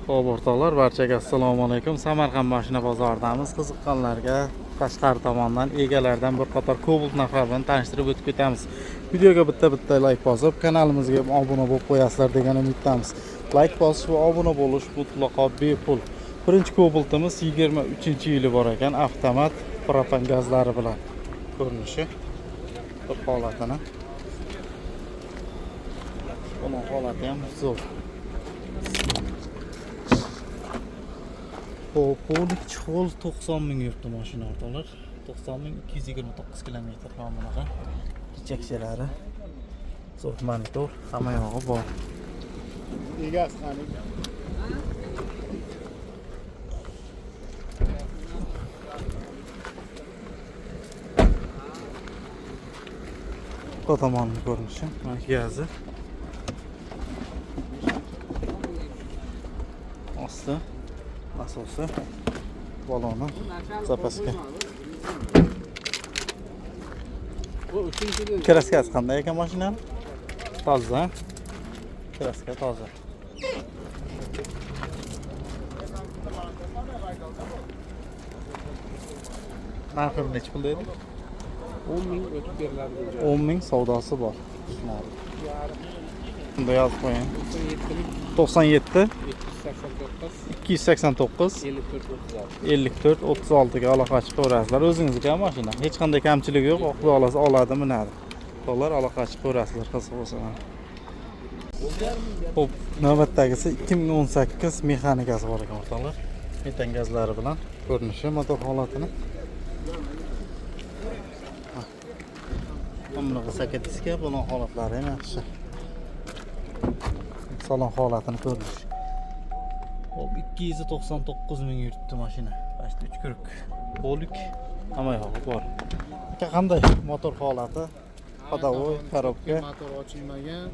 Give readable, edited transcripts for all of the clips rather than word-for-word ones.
Xo'p, o'rtoqlar, barchaga assalomu alaykum. Samarqand mashina bozoridamiz. Qiziqqanlarga tashqari tomondan egalaridan bir qator Cobalt narxlari bilan tanishtirib o'tib ketamiz. Videoga bitta-bitta like bosib, kanalimizga obuna bo'lib qo'yasizlar degan umiddamiz. Like bosish va obuna bo'lish mutlaqo bepul. Birinchi Cobaltimiz 23-yili bor ekan, avtomat propan gazlari bilan ko'rinishi. Bir holatini. Buning holati ham zo'r. Xo'p, Polik chexol 90 ming yuribdi mashina, o'rtoqlar. 90 229 kilometr, mana bunaqa kichakchalari. Zo'r monitor, hamma yog'i bor. Egasi qani? Bu tomonini ko'rinishi, mana gazi. Osti nasosi, baloni, zapaska. Bu uchinchi. Kraskasi qanday ekan mashinani? Toza. Kraska toza. Narxi nechi pul dedi? 10 ming o'tib beriladi. 10 ming savdosi bor. Tushunarli. Bunda yozib qo'ying. 97 97 289 289 54 36. 54 36 ga aloqa chiqaverasizlar. O'zingizniki mashina. Hech qanday kamchiligi yo'q. Xudo xohlasa oladi, minadi. Dollar aloqa chiqaverasizlar qiziq bo'lsa. Mana. Xo'p, navbatdagisi 2018 mexanikasi bor ekan, o'rtoqlar. Metan gazlari bilan ko'rinishi, motor holatini. Mana bunaqa sakadiska, buni holatlari ham yaxshi. Salon holatini ko'rinishi. Xo'p, 299 ming yuribdi mashina. Почти 3 круг. Polik, hamma yog'i bor. Aka, qanday motor holati? Ходовой, коробка. Motor ochilmagan.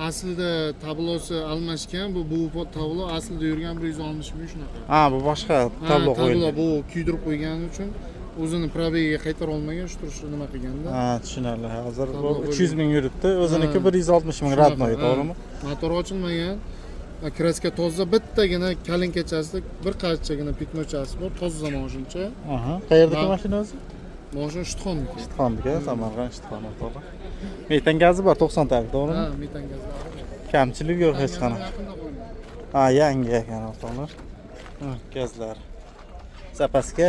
Aslida tablosi almashgan, bu tablo aslida yurgan 160 ming shunaqa. Ha, bu boshqa Ha, tablo tablo qo'yilgan. Bu kuydirib qo'ygani uchun o'zini пробег iga qaytara olmagan, shu turishda nima qilganda. Ha, tushunarli. Hozir bu Tablo 300 ming yuribdi. O'ziniki Ha. 160 ming Shunaqa, родной, ha. to'g'rimi? Motor ochilmagan. Kraska toza, bittagina kalinkachasida bir qanchagina пятно chasi bor, toza moshincha. Aha. Qayerdagi mashina o'zi? Moshin Ishtixonniki. Ishtixonniki, Samarqand Ishtixon, o'rtoqlar. Metan gazi bor 90 talik, to'g'rimi? Ha, metan gazlari bor. Kamchilik yo'q hech qanaqa. Yaqinda qo'yilgan. Ha, yangi ekan, o'rtoqlar. Ha, gazlar. Zapaska.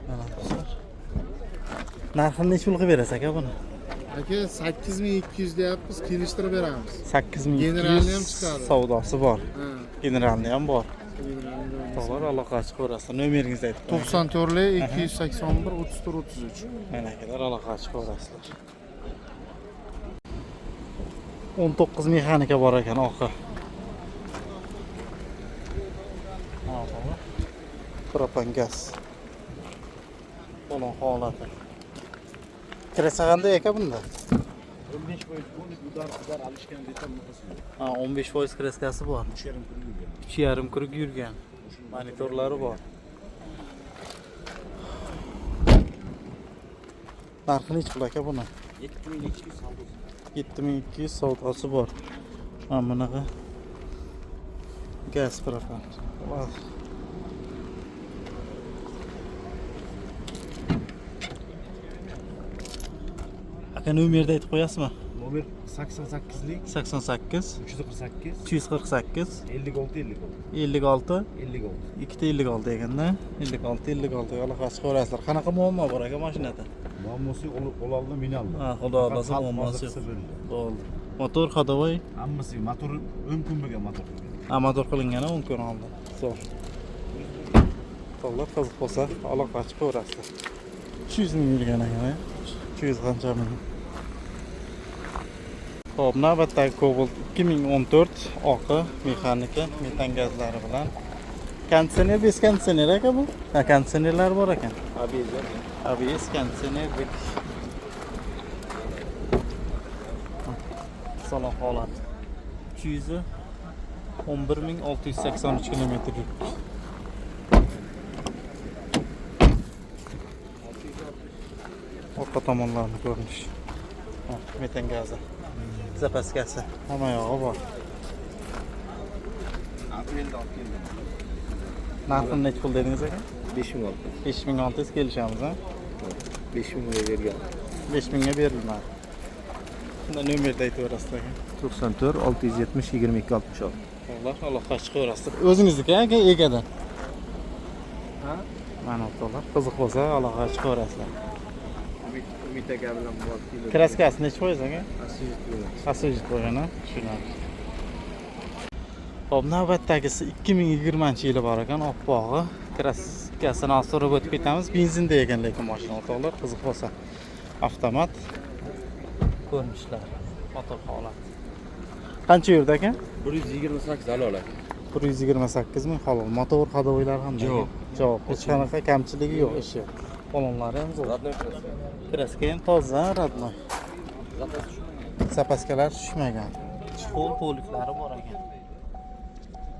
Mana, do'stlar. Narxini nechi pul qilib berasiz, aka, buni? Aka, 8200 deyapmiz, kelishtirib beramiz. 8200. Generalni ham chiqadi. Savdosi bor. Ha, Generalni ham bor. generalni. O'rtoqlar, aloqa chiqaverasizlar. Nomeringizni aytib qo'ying. 94 281 34 33. Mana, akalar, aloqa chiqaverasizlar. 19 mexanika bor ekan, oqi. Mana, propan gaz. Balon holati. Kraska qanday, aka, bunda? 15% удар удар alishgan desam bunaqasi yo'q. Ha, 15% kraskasi bor. 3,5 круг yurgan. 3,5 круг yurgan. Monitorlari bor. Narxi nechi pul, aka, buni? 7200 savdosi. 7200 savdosi bor. Mana bunaqa gaz propan. Voy. Aka, nomerni aytib qo'yasizmi? Nomer 88lik 88 348 348 56 56. 56 56. Ikkita 56 ekanda. 56 56 aloqa chiqaverasizlar. Qanaqa muammo bor, aka, mashinada? Muammosi ololdi, minaldi. Ha, xudo xohlasa Faqat muammosi yo'q. qilsa bo'ldi. Bo'ldi. Motor, ходовой? Hammasi, motor 10 kun bo'lgan motor qilgan. Ha, motor qilingan 10 kun oldin. Zo'r. To'g'ri, qiziq bo'lsa aloqa chiqaverasizlar. 300 ming yurgan ekan, a? 300 qancha ming. Xo'p, navbatdagi Cobalt 2014, oqi, mexanika, metan gazlari bilan. Konditsioner, без konditsioner, aka, bu? Ha, konditsionerlar bor ekan. ABS. ABS, konditsioner, salon holati. 311 683 kilometr yuribdi. Orqa tomonlarini ko'rinishi. Metan gazi. Zapaskasi. Hamma yog'i bor. Aprelda olib keldim. Narxini nechi pul dedingiz aka? 5600. 5600 kelishamiz, ha? 5000 ga bergan. 5000 ga berilmadi. Shunda nomerni aytaverasiz aka. 94 670 22 66. Alloh aloqa chiqaverasiz. O'zingizniki aka egadan. Ha? Mana o'rtoqlar, qiziq bo'lsa aloqa chiqaverasizlar. Umid aka bilan borib keldim. Kraskasi nechi foiz aka? Asijit bilan. Asojit bo'lgan, ha? Tushunarli. Xo'p, navbatdagisi 2020-yili bor ekan, oppog'i. Kraskasini hozir so'rab o'tib ketamiz. Benzinda ekan lekin mashina o'rtoqlar, qiziq bo'lsa. Avtomat ko'rinishlar, motor holati. Qancha yurdi aka? 128 halol aka. 128 ming halol. Motor ходовой lar ham Javob. Javob. Hech qanaqa kamchiligi yo'q ishi. Balonlari ham zo'r. Родной краска. Kraska ham toza, родной. Запас tushmagan. Zapaskalar tushmagan. Чехол poliklari bor ekan.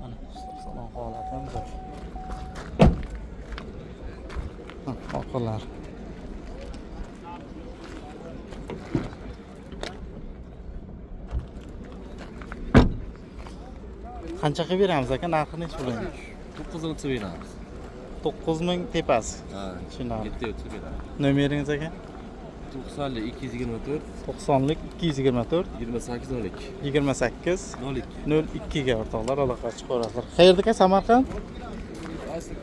Mana salon holati ham zo'r. Ha, orqalari. Qancha qilib beramiz aka? Narxi nechi pul endi? 9 o'tsa beramiz. 9000 tepasi. Ha. Tushunarli. 7 o'tsa beramiz. Nomeringiz aka? 90 224 90lik 224 28 02. 28 02. 02 ga o'rtoqlar aloqa chiqaverasizlar. Qayerda aka? Samarqand? Asli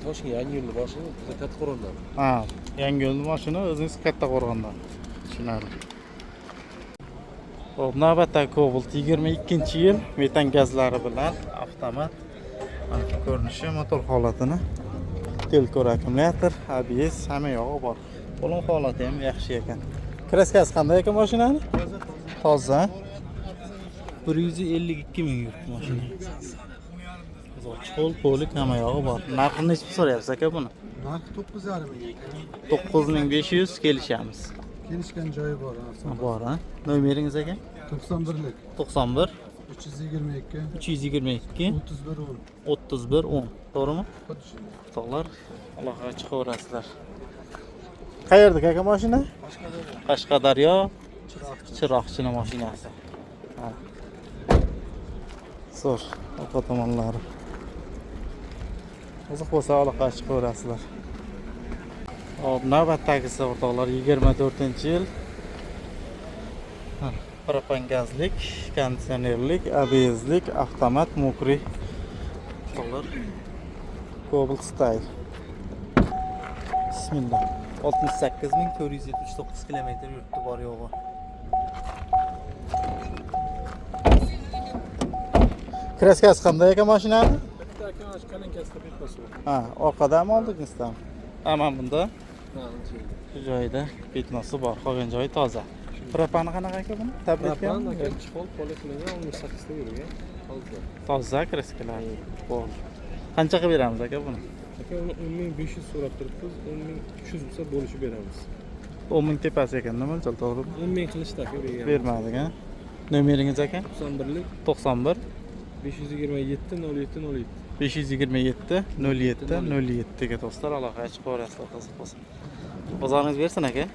Toshkent yangi yo'lni boshini biz Kattaqo'rg'ondan. Ha, Yangiyo'lni mashina, o'zingiz Kattaqo'rg'ondan. Tushunarli. Xo'p, navbatdagi Cobalt 22-yil metan gazlari bilan avtomat. Mana ko'rinishi, motor holatini. Telkor akkumulyator, ABS, hamma yog'i bor. Balon holati ham yaxshi ekan. Kraskasi qanday ekan mashinani? Toza. 152 ming yuribdi mashina. Чехол, polik hamma yog'i bor. Narxini nechi pul so'rayapsiz aka buni? Narxi 9,5 ming aka. 9500 kelishamiz. Kelishgan joyi bor. Bor, ha? Nomeringiz aka? 91lik 91 322 322 31 10. 31 10. To'g'rimi? Xuddi shunday. O'rtoqlar, aloqaga chiqaverasizlar. Qayerda aka mashina? Qashqadaryo Chiroqchini mashinasi. Ha. Zo'r, orqa tomonlari. Qiziq bo'lsa aloqaga chiqaverasizlar. Hop, navbatdagisi o'rtoqlar 24-yil. Propan gazlik, konditsionerlik, ABSlik, avtomat, мокрый. O'rtoqlar, Cobalt Style. Bismillah. 68 479 kilometr yuribdi bor yo'g'i. Kraskasi qanday ekan mashinani? Bitta aka, mana shu kalinkasida bittasi bor. Ha, orqadami, oldingisidami? Ha, mana bunda. Ha, ancha. Shu joyida пятно si bor, qolgan joyi toza. Propani qanaqa aka buni? Tabletka? Propan aka, чехол polik qilingan, 18 ta yurgan. Toza. Toza kraskalar. Bo'ldi. Qancha qilib beramiz aka buni? Aka, uni 10 500 so'rab turibmiz, 10 300 bo'lsa bo'lishib beramiz. 10 ming tepasi ekan, nima mo'ljal, to'g'rimi? 10 ming qilishdi aka bergan. Bermadik, ha? Nomeringiz aka? 91lik 91 527 07 07. 527 07 07 ga do'stlar aloqaga chiqaverasizlar qiziq bo'lsa. Bozoringiz bersin aka.